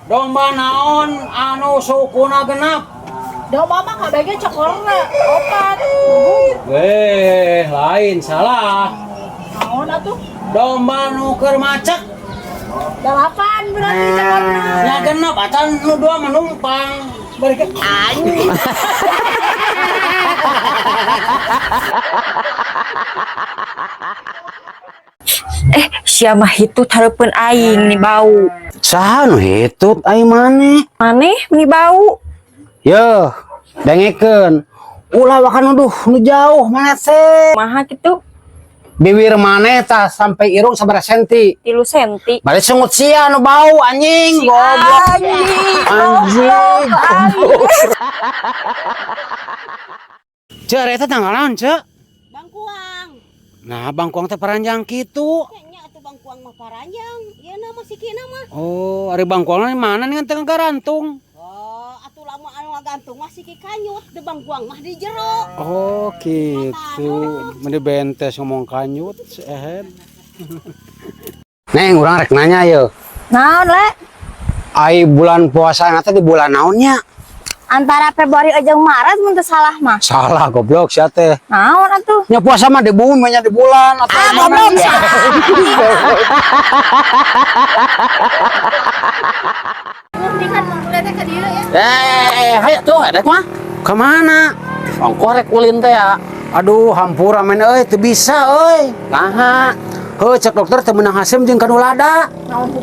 Domba naon anu sukuna genap? Domba mah kabeh cokorna opat. Weh, lain salah. Naon atuh? Domba nu keur macek. Dalapan berarti cokorna. Nya genep acan nu dua menumpang. Balik anjing. Eh, sia mah hitut hareupeun aing nih bau. Saha nu hitut ai maneh? Maneh nih bau. Yo, dengekeun. Ulah wakan nuduh nu jauh maneh teh. Maha kitu? Bibir maneh tah sampai irung sabaraha senti. 3 senti. Balik sungut sia nu bau anjing, goblok. Anjing. Anjing. Cek, eta tanggal naon, Cek? Bangkuang. Nah, bangkuang teh paranjang kitu. Nya atuh bangkuang mah paranjang. Ieu na mah sikina mah. Oh, ari bangkuang mana nih tengah garantung. Oh, atuh lamun anu ngagantung mah siki kanyut, de bangkuang mah di jero. Oh, gitu. Meni bentes ngomong kanyut, ehed. Neng, urang rek nanya ye. Naon, Le? Ai bulan puasa teh di bulan naonnya? Antara Februari jeung Maret mun teu salah mah. Salah goblok sia teh. Naon atuh? Nya puasa mah di bumi nya di bulan atau Ah, mana? goblok salah. Eh, hayo tuh, rek mah. Kemana? Ongkoh rek ulin teh ya. Aduh, hampura men euy, teu bisa euy. Naha. Heuh, cek dokter teu meunang haseum jeung kanu lada.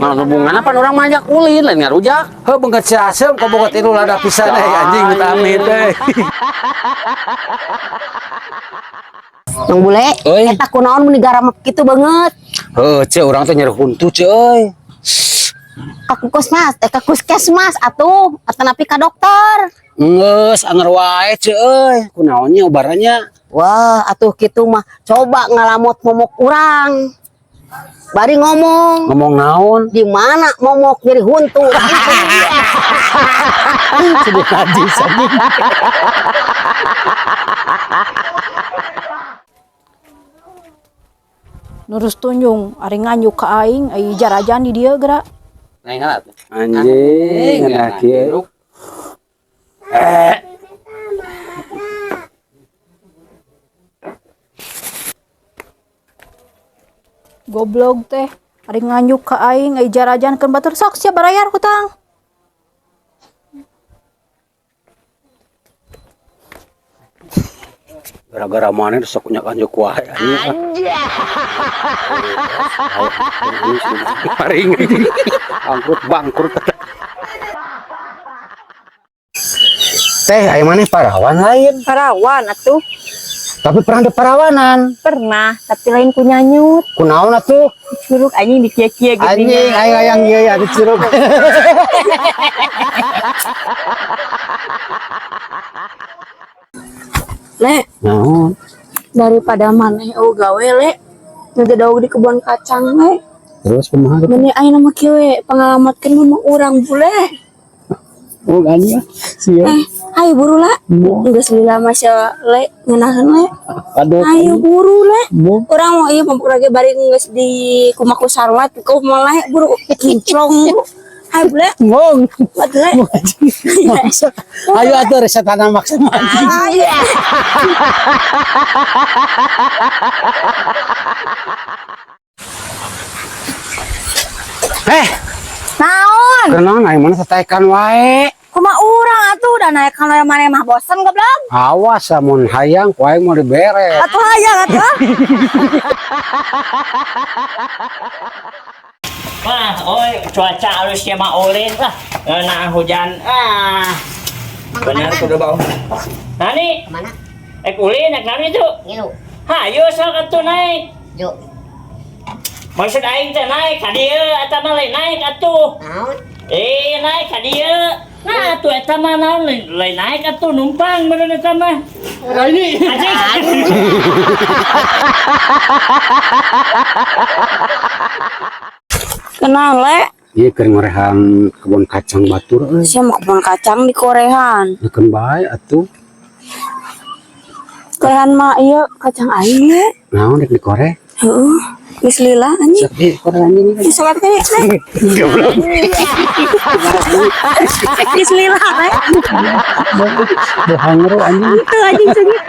Nah, hubungan apa orang manjak ulin lain ngarujak. Heuh, beungeut si haseum kok bogot ilu lada pisan euy anjing amit euy. Nang bule, Euy. eta kunaon mun digaram kitu beungeut. Heuh, cek urang teh nyeri huntu cek euy. Ka puskesmas, ka puskesmas atuh, atanapi ka dokter. Geus anger wae cek euy. Kunaon nya ubarannya? Wah, atuh kitu mah coba ngalamot momok urang. Bari ngomong, Ngomong naon? di mana momok nyeri huntu. Sudah najis anjing. Nurus tunjung ari nganjuk ka aing ai jarajan di dieu geura. Neng ngalah tuh. Anjing, ngeunah kieu. Goblok teh ari nganjuk ka aing ai jarajan keun batur sok sia barayar hutang. Gara-gara mana sok nyak anjuk wae anjing. Paring. Angkrut bangkrut. Teh, aya maneh parawan lain. Parawan atuh. Tapi pernah di parawanan. Pernah, tapi lain ku nyanyut. Kunaon atuh? Curug anjing di kia-kia gitu. Anjing, aing hayang ieu ya di curug. Le, Naon? daripada maneh eueuh gawe, Le. Ngagedog di kebun kacang, Le. Terus kumaha? Meni ayeuna mah kieu we, pangalamatkeun mah urang bule. Oh, anjing. Siap. Eh, ayo buru lah. Geus lila mah sia Le ngeunaheun le. Aduh. Ayo buru le. Bo. Urang mau ieu pamuk lagi bari geus di kumaku sarwat ku malah buru kinclong buru. Ayo bule, Ngong. buat le. Maksa. Ayo atuh riset tanah maksa mah, anjing. Ayo. Eh, Naon? kunaon aing mana tetekan wae. Kumaha urang atuh udah naik ka maneh mah bosen goblok. Awas amun hayang ku aing mau dibere. Atuh hayang atuh. Wah, oi, cuaca halusnya mah ulin lah. Nah, hujan. Ah. Benar kudu bau. Nani? Mana? Ek ulin, ek nani itu? Ngilu. Hayu sok atuh naik. Jo. Maksud aing teh naik ka dieu eta mah lain naik atuh. Naon? Eh, naik ka dieu. Nah, atuh eta mah naon lain naik atuh numpang bener eta mah. Ini. Anjing. Kenal le. Ieu keur ngorehan kebun kacang batur euy. Sia mah kebun kacang di Korean. Keun bae atuh. Korean mah ieu kacang aing le. Naon rek dikore? Heeh. Geus lila anjing. Eh, kurang anjing. Geus salat kene. Goblok. Geus lila teh. Bohong anjing. Teu anjing seungit.